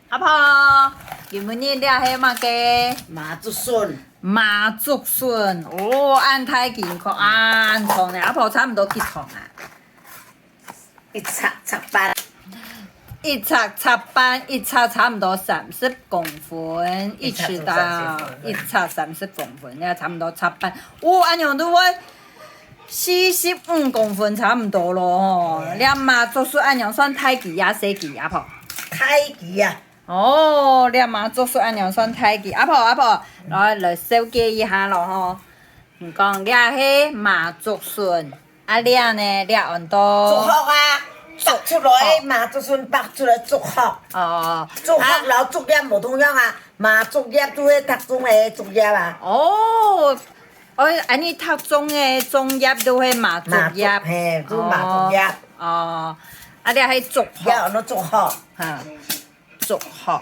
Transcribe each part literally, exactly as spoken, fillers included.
阿婆，今晡日這係麼个？麻竹筍。麻竹筍，哦，恁大件，看恁長呢。阿婆差毋多幾長啊？一尺尺半。一尺尺半，一尺差毋多三十公分，一尺到一尺三十公分，也差毋多尺半。哦，恁樣都會四十五公分差毋多咯吼。這麻竹筍恁樣算大支啊，細支啊，阿婆？大支啊。 哦，這麻竹筍恁樣算大支。阿婆，阿婆，來，來紹介一下咯吼。你講這係麻竹筍，啊這呢，這安到竹殼啊，剝出來，麻竹筍剝出來竹殼。哦，竹殼摎竹葉無共樣啊，麻竹葉就係較重个竹葉啊。哦，哦，恁呢較重个竹葉就係麻竹葉。麻竹，嘿，就麻竹葉。哦，哦，啊這係竹殼。這安到竹殼。哈。 竹殼。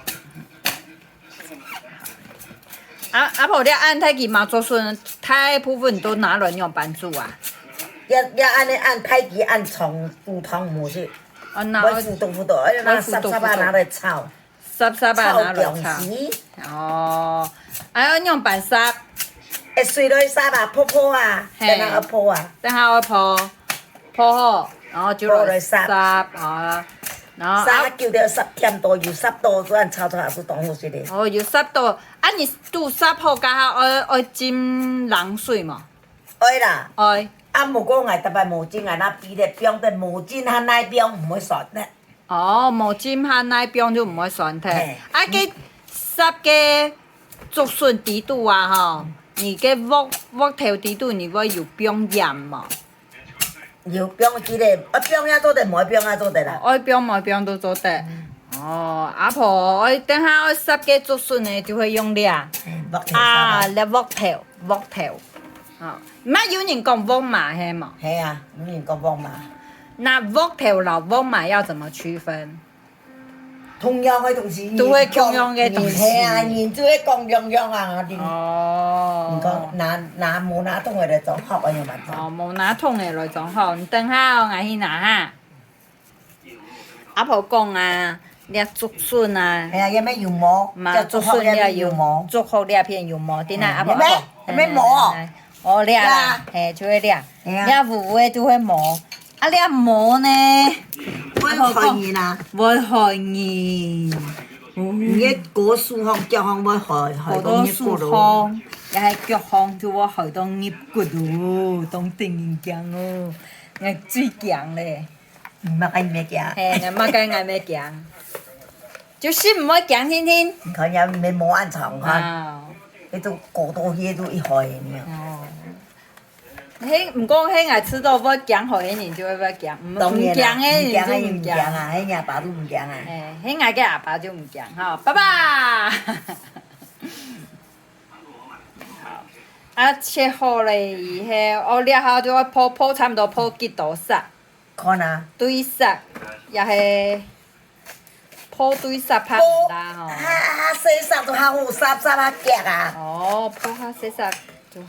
啊，阿婆，這恁大支麻竹筍，大部分都拿來仰般煮啊？這，這恁呢恁大支恁長，煮湯毋好食。哦，拿來，愛煮豆腐豆，愛拿煠煠啊拿來炒。煠煠啊拿來炒。炒薑絲。哦，啊愛仰般煠？愛水來煠啊，泡泡啊，嘿。等下愛泡啊。等下愛泡。 泡好，然後就來煠啊，然後啊，煠久了煠甜到有煠到，這樣炒出來係當好食个。哦，有煠到，啊你都煠好，該下愛，愛浸冷水無？愛啦。愛。啊，毋過𠊎逐擺無浸，𠊎拿杯仔放等，無浸還愛放，毋會酸个。哦，無浸還愛放就毋會酸忒。嘿。啊，該煠个竹筍底肚啊，吼，你个鑊，鑊頭底肚你會有放鹽無？ 有放一个，愛放也做得，無愛放也做得啦。哦，愛放無愛放都做得。哦，阿婆，愛等下愛煠个竹筍呢，就會用這。嗯，鑊頭煠啊。啊，這鑊頭，鑊頭。哦，毋係有人講鑊嫲係無？係啊，有人講鑊嫲。那鑊頭摎鑊嫲要怎麼區分？ 同樣个東西，都係共樣个東西。人，係啊，人就會講共樣啊，人，哦。你講拿，拿，無拿桶个來裝殼，愛仰般裝？哦，無拿桶个來裝殼，你等下哦，𠊎去拿哈。阿婆講啊，這竹筍啊，係啊，這邊有毛，嘛，叫竹筍這有毛。竹筍這片有毛，等下，嗯，阿婆，這邊，阿婆，這邊毛哦。來，來，來。哦，這啦，呀。嘿，就係這。係啊。這烏烏个就係毛。啊，這毛呢？會害人啊。會害人。哦。你个高樹項、腳項會害，害到你骨頭。高樹項，也係腳項就會害到你骨哦，當得人驚哦。𠊎最驚咧。嗯，麼个你毋驚？嘿，𠊎麼个𠊎毋驚。就係毋會驚，天天。你看人家無恁長看。啊。 該都過到去，該都一害个呢。哦。嘿，毋過嘿，𠊎知道會驚害个人就會會驚，毋，當然啦，毋驚个人就毋驚。毋驚个人毋驚啊，嘿，若爸都毋驚啊。嘿，嘿，𠊎个阿爸就毋驚，吼，爸爸。好。啊，切好了以後，哦，了後就愛烰，烰差毋多烰幾多色？ 看啊。對色，也係烰對色較毋罅吼。較，較細色就較好煠，煠較遽啊。哦，烰較細色就較，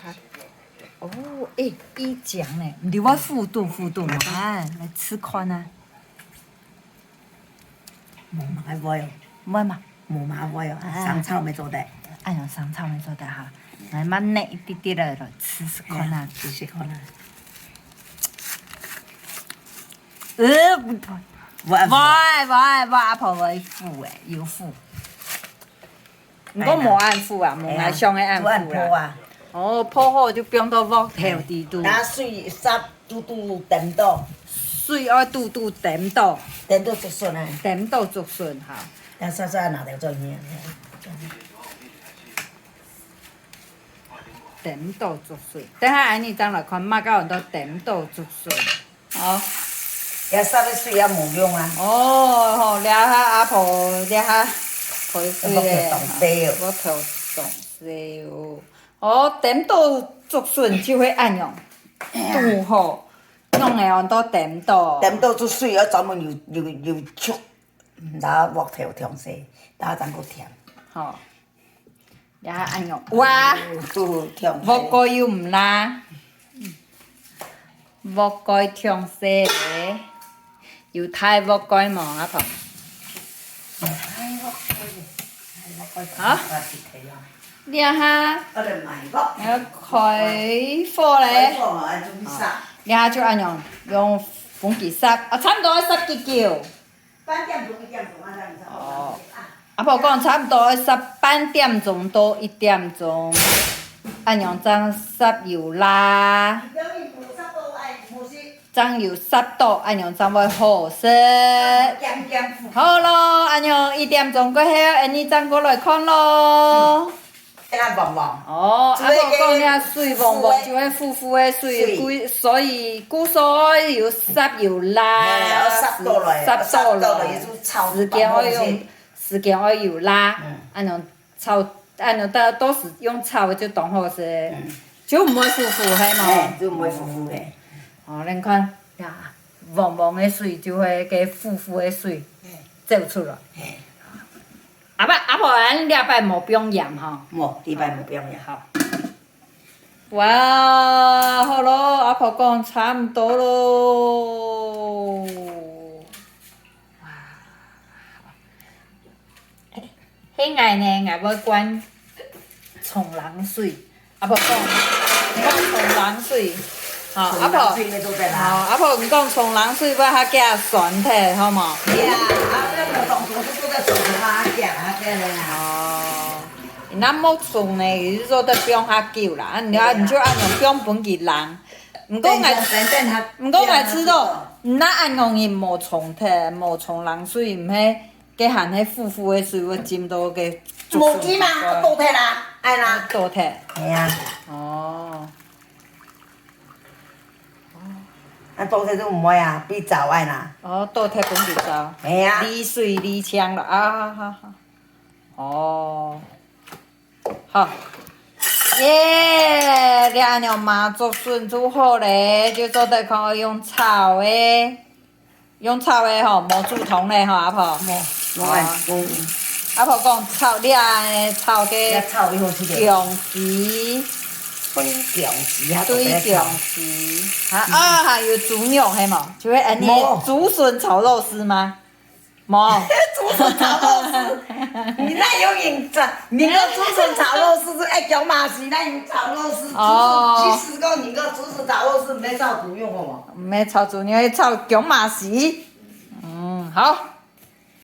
哦，誒，一講呢，你會糊塗糊塗嘛？哎，來試看啊。無嘛，會哦。會嘛？ 無嘛會哦，啊。生炒乜做得。哎呀，生炒乜做得哈。來，慢慢一滴滴个來試試看啊。嗯，試試看啊。呃，毋會，毋會，毋會，阿婆會糊誒，有糊。毋過無恁糊啊，無𠊎想个恁糊啦。哎呀，無恁烰啊。哦，烰好就放到鑊頭底肚。拿水煠，拄拄temp到。水愛拄拄temp到。Temptal竹筍啊。Temptal竹筍哈。 要煞煞拿掉做咩？Temptal竹筍，等下恁呢正來看，麼个安到temptal竹筍。哦。也煞个水也無用啊。哦，吼，這下阿婆，這下開水咧，我頭當細哦。我頭當細哦。哦，temptal竹筍就會恁樣，哎呀。拄好，用个安到temptal。Temptal竹筍要專門有，有，有竹 拿鑊頭燙死，打正過甜。吼，也恁樣，哇，哦，燙死。鑊蓋又毋罅，鑊蓋燙死咧，有大鑊蓋無，阿婆？有大鑊蓋好，啊，切開啊。這下，啊，來買个。要開火咧。開火啊，準備煠。這下就恁樣用風機煠，啊，差毋多愛煠幾久？半點鐘、一點鐘啊，恁樣差不多。哦。啊。阿婆講差毋多愛煠半點鐘到一點鐘，恁樣正煠有罅。你表面無煠到，哎，無事。 正有煠到，恁樣正會好食。鹹鹹苦。好咯，恁樣一點鐘過後，恁樣正過來看咯。這樣黃黃。哦，阿婆講這水黃黃就係腐腐个水，水。故，所以，故所有煠有罅，嘿，愛煠到來，煠到來，煠到來，就炒時間愛用，黃黃先。時間愛有罅，嗯。恁樣 炒，恁樣到，到時用炒个就當好食，嗯。就毋會腐腐，係無？嘿，就毋會腐腐个。哦，你看，呀，黃黃个水就係該腐腐个水，嘿。走出來。嘿。阿婆，阿婆，恁這擺無放鹽吼？無，這擺無放鹽。好。哇，好咯，阿婆講差毋多咯。哇。 係𠊎呢，𠊎會灌沖冷水。阿婆講，你講沖冷水，吼，阿婆，沖冷水乜做得啦。吼，阿婆，你講沖冷水會較加酸忒，好無？係啊，啊，該个當初係做得沖較加，較加个啦。哦，那無沖呢，佢就做得放較久啦。啊，你啊，係啊。你就恁樣放分佢冷。毋過𠊎，等一下，等一下，毋過𠊎知道，等一下。你那恁樣佢無沖忒，無沖冷水，毋係 該還係苦苦个水會浸到該竹筍。無浸啊，倒忒啦，哎啦。倒忒。係啊。哦。啊，倒忒就毋會啊，變燥哎啦。哦，倒忒分佢燥。係啊。瀝水瀝淨了啊，哈哈。哦。好。耶，這樣麻竹筍煮好咧，就做得看用炒个。 用炒个吼，無煮湯个吼，阿婆。無，無愛，哦。無。阿婆講炒，你愛炒个，愛炒以後是个薑絲。分薑絲啊，對，特別炒。薑絲。啊，啊，還有豬肉，係無？就係恁呢，無。竹筍炒肉絲嗎？無。竹筍炒肉絲，你哪有人炒？你个竹筍炒肉絲係愛薑嫲絲，哪有炒肉絲？哦。竹筍，其實講你个竹筍炒肉絲，毋係炒豬肉，好無？毋係炒豬肉，係炒薑嫲絲。 嗯，好，